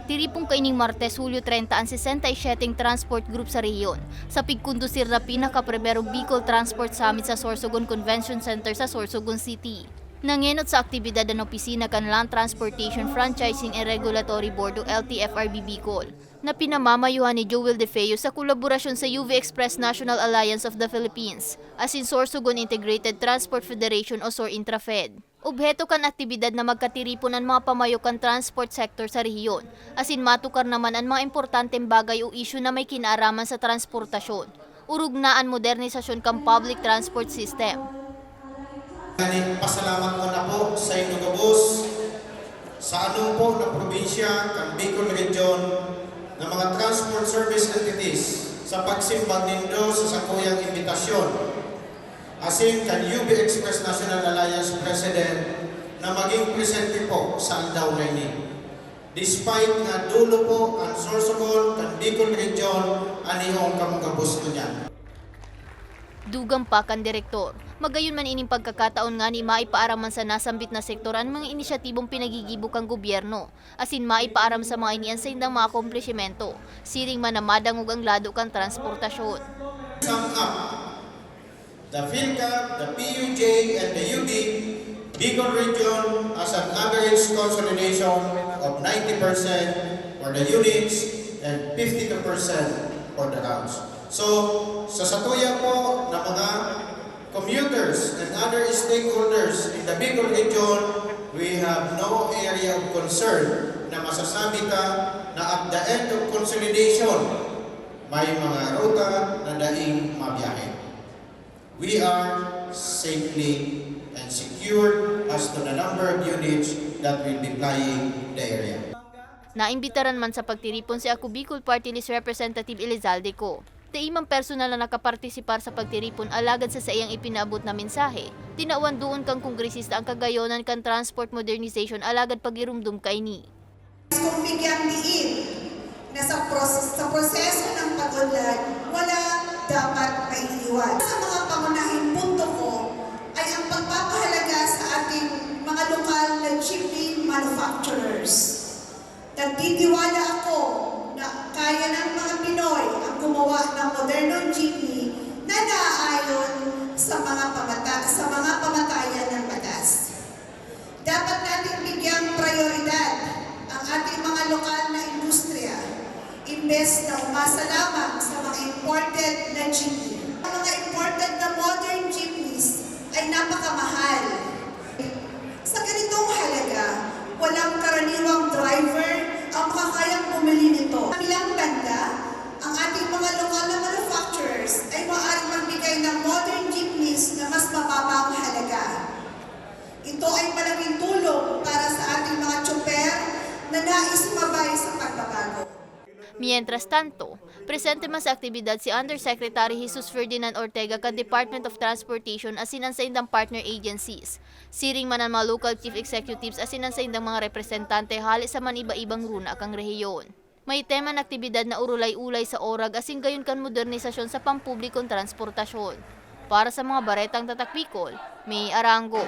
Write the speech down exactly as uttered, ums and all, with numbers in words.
Tiripon kaining Martes, Hulyo treinta, an sesenta y siyete transport group sa rehiyon, sa pigkondusir na pinakaprimerong Bicol Transport Summit sa Sorsogon Convention Center sa Sorsogon City. Nangenot sa aktibidad an opisina kan Land Transportation Franchising and Regulatory Board o L T F R B Bicol, na pinamamayohan ni Joel De Feo sa kolaborasyon sa U V Express National Alliance of the Philippines, asin Sorsogon Integrated Transport Federation o SOR-INTRAFED. Obheto kan aktibidad na magkatiripon an mga pamayo kan transport sector sa rehiyon, asin matukar naman an mga importanteng bagay o isyu na may kinaaraman sa transportasyon, orog na an modernisasyon kan public transport system. Pasalamat ko na po sa inyo gabos, sa anong po na probinsya kan Bicol Region, na mga transport service entities, sa pagsimbag nindo sa sakuyang imbitasyon, asin kan U B Express National Alliance President na maging presente po sa aldaw na ini. Despite nga dulo po an Sorsogon kan Bicol Region, an ihong kamugabos ko niyan. Dugang pa kan direktor, magayon man ining pagkakataon ngani maipaaram man sa nasambit na sektor an mga inisyatibong pinagigibo kan gobyerno, asin maipaaram sa mga ini an saindang mga akomplishimento, siring man na madangog ang lado kan transportasyon. Sum up, the PhilCAB, the P U J, and the U B, Bicol Region has an average consolidation of ninety percent for the units and fifty-two percent for the routes. So, sa satuya po na mga commuters and other stakeholders in the Bicol Region, we have no area of concern na masasabi ta na at the end of consolidation, may mga ruta na daing mabiyahe. We are safely and secured as to the number of units that will be plying the area. Naimbitaran man sa pagtiripon si Ako Bicol Party List Representative Elizalde Co. Dai man personal na nakapartisipar sa pagtiripon, alagad sa saiyang ipinaabot na mensahe, tinawan doon kan kongresista ang kagayonan kan transport modernization, alagad pagirumdom kaini. Kung bigyang diin na sa, pros- sa proseso ng pag-unlad, wala dapat maiiwan. Sa mga pangunahing punto ko ay ang pagpapahalaga sa ating mga lokal na jeepney manufacturers. Nagtitiwala ako na kaya ng mga Pinoy ang gumawa ng modernong jeepney na naaayon sa mga pamata- sa mga pamatayan ng batas. Dapat nating bigyang prayoridad ang ating mga lokal na industriya, imbes na umasa lamang sa mga imported na jeepney. Ang mga imported na modern jeepneys ay napakamahal. Sa ganitong halaga, walang karaniwang driver ang makakayang bumili nito. Sa kabilang banda, ang ating mga lokal na manufacturers ay maaaring magbigay ng modern jeepneys na mas mababa ang halaga. Ito ay malaking tulong para sa ating mga tsoper na nais sumabay sa pagbabago. Mientras tanto, presente man sa aktibidad si Undersecretary Jesus Ferdinand Ortega kan Department of Transportation asin an saindang partner agencies, siring man an mga local chief executives asin an saindang mga representante hale sa man-iba-ibang runa kan rehiyon. May tema an aktibidad na Urulay-ulay sa Orag asin gayon kan modernisasyon sa pampublikong transportasyon. Para sa mga baretang Tatak Bicol, May Arango.